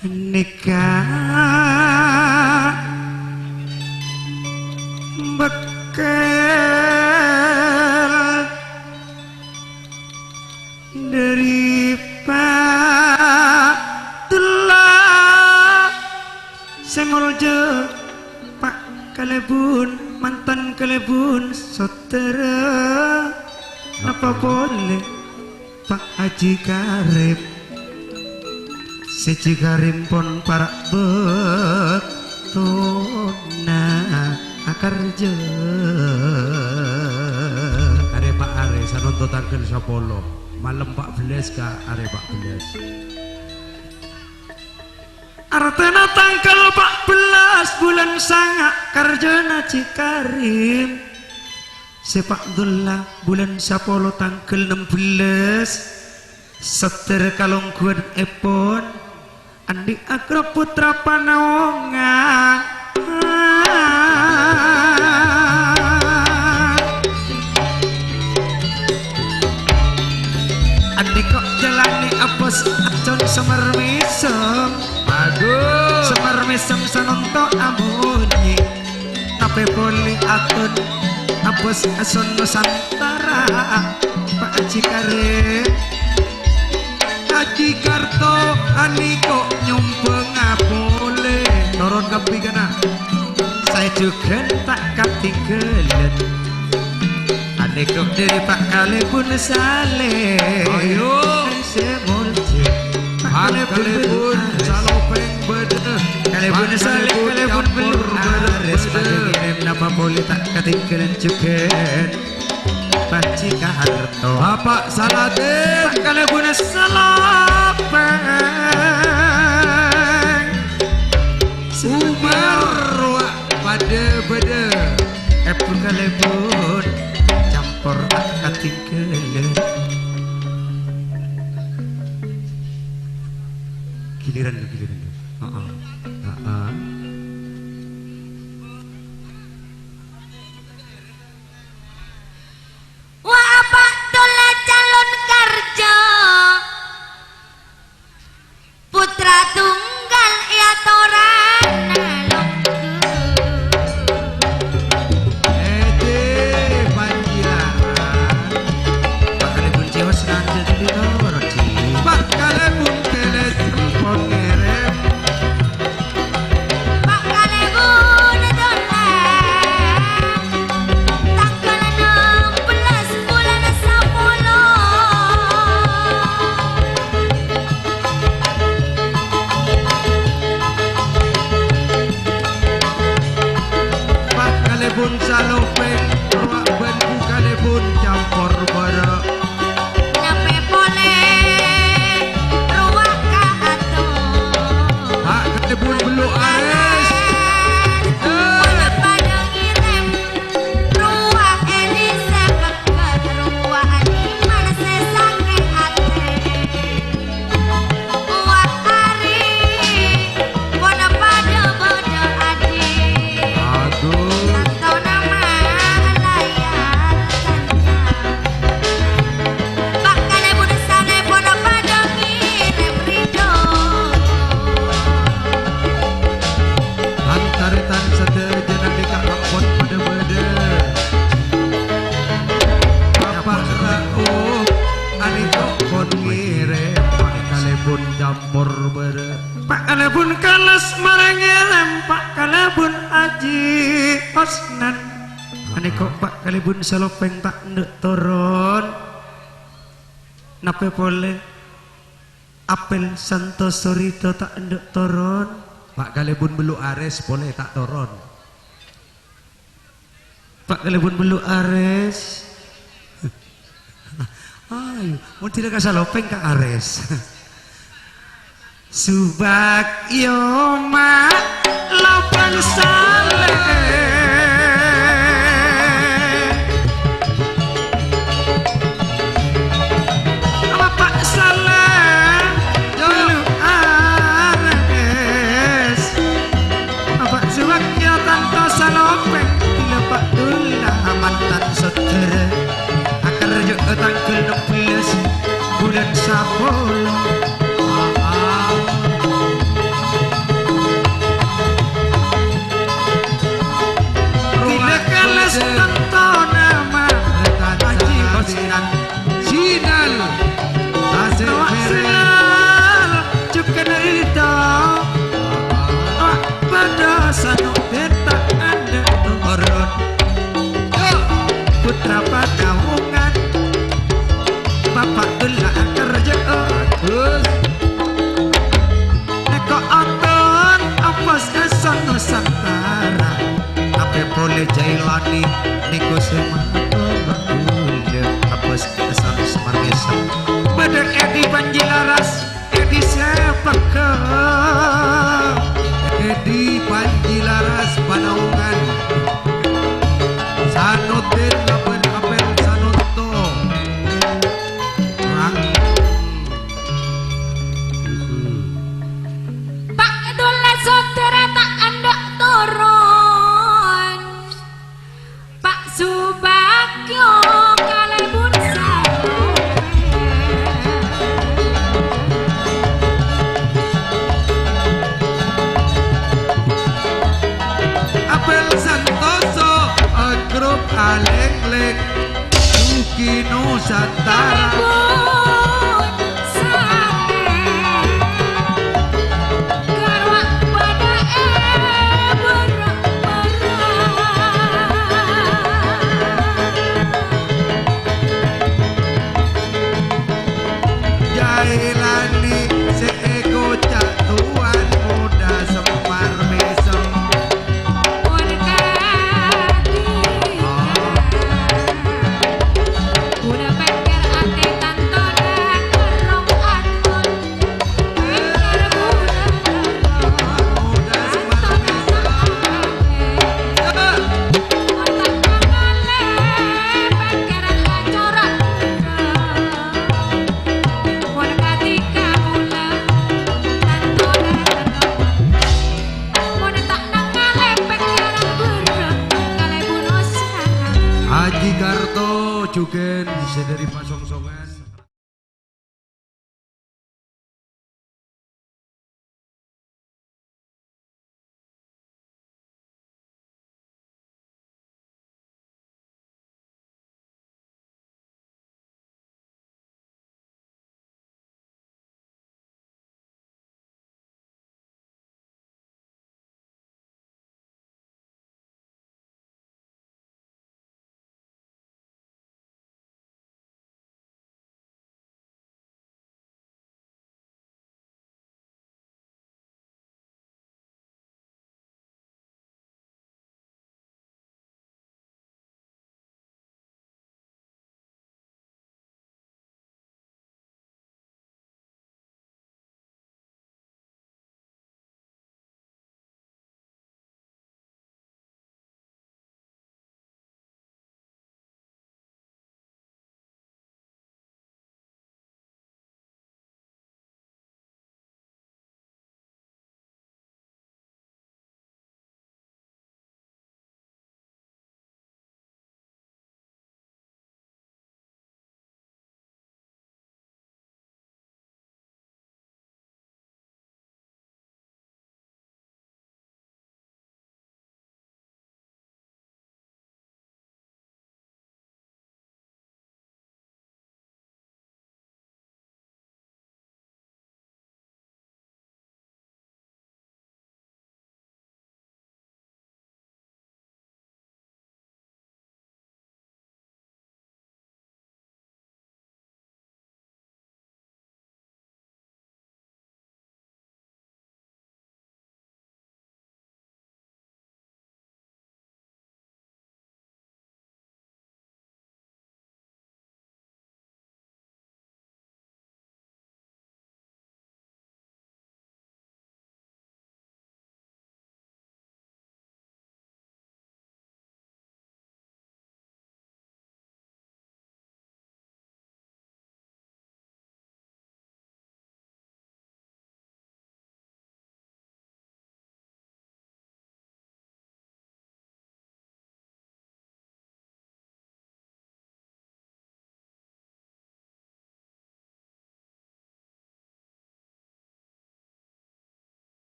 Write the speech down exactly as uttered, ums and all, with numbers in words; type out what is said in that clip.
Nèka bâkkèl dhâri Pa' Dullah sè molja, Pa' Kalèbun, mantan Kalèbun, sodara. Napa polè? Pa' Haji Karim. Sè Haji Karim pon para' bâktona akarjâ. Arè, Pa', arè, sanonto tangghâl sapolo. Malem pa' bellâs ka arè pa' bellâs. Artèna tangghâl pa' bellâs bulân sanga' karjâna Haji Karim. Sè Pa' Dullah bulân sapolo tangghâl nem bellâs, sodara kalongghuwânnèpon Andi' Agro Putra Panaongan. Andi' kok jhâlânè abos acon Semar Mèsem. Aduh. Semar Mèsem sanonto abunyi. Tapè polè aton abos ason Nusantara, Pa' Haji Karim. Haji Karto anèko nyombhângnga polè. Toron kabbhi kana. Saè jhughân ta' katèngghâlân. Anèko dhâri Pa' Kalèbun Saleh. Ayo. Sè molja. Pa' Kalèbun Salopeng bâdâ. Kalèbun Saleh, Kalèbun Bellu Ares, padâ ngèrèm napa polè ta' katèngghâlân jhughân. Haji Karto. Bapak Saladin. Pa' Kalèbun Salopeng. Umar, wa, padâ bâdâ. Èbhu Kalèbun campor ta' katèngghâlân. Giliran lu, giliran lu. Heeh. Heeh. Wa, Pa' Dullah calon karjâ. Putra tunggal è atorana longghu. Èdhi panjiaran. Pa' Kalèbun Cios nganjeng di Toroji. Pa' Kalèbun Keles pon ngèrèm. Pa' Kalèbun Donna. Tangghâl ennem bellâs bulân sapolo. Pa' Kalèbun Salopeng, rowa bân Bu Kalèbun campor bârâ'. Napè polè rowa kaato. Pa' Kalèbun Bellu Ares. Padâ ngèrèm. Rowa èlè sè pegghât, rowa anèman sè sakè' atè. Wa' arè, pon padâ bâdâ adhi'. Aduh. Tanto nama layar kandhâng. Pa' Kalèbun Saleh pon padâ ngèrèm rèdhâ. Tan-tarètan sadhâjâna nèka ampon padâ bâdâ. Bapak Rauf, anèko pon ngèrèm, Pa' Kalèbun campor bârâ'. Pa' Kalèbun Keles marè ngèrèm, Pa' Kalèbun Haji Osnan. Anèko Pa' Kalèbun Salopeng ta' endâ' toron. Napè polè? Apel Santoso Ridho ta' endâ' toron. Pa' Kalèbun Bellu Ares polè ta' toron. Pa' Kalèbun Bellu Ares. Ayo, mon dhila ka Salopeng ka Ares. Subak Yoma Lopeng Saleh. Bapak Saleh, Dulu Ares. Bapak Subak ya tanto Salopeng. Bapak Dula mantan saudara. Akar juga tanggal enam belas bulan sapolo. Ah, ah. Jhughân sè dhâri Pasongsongan.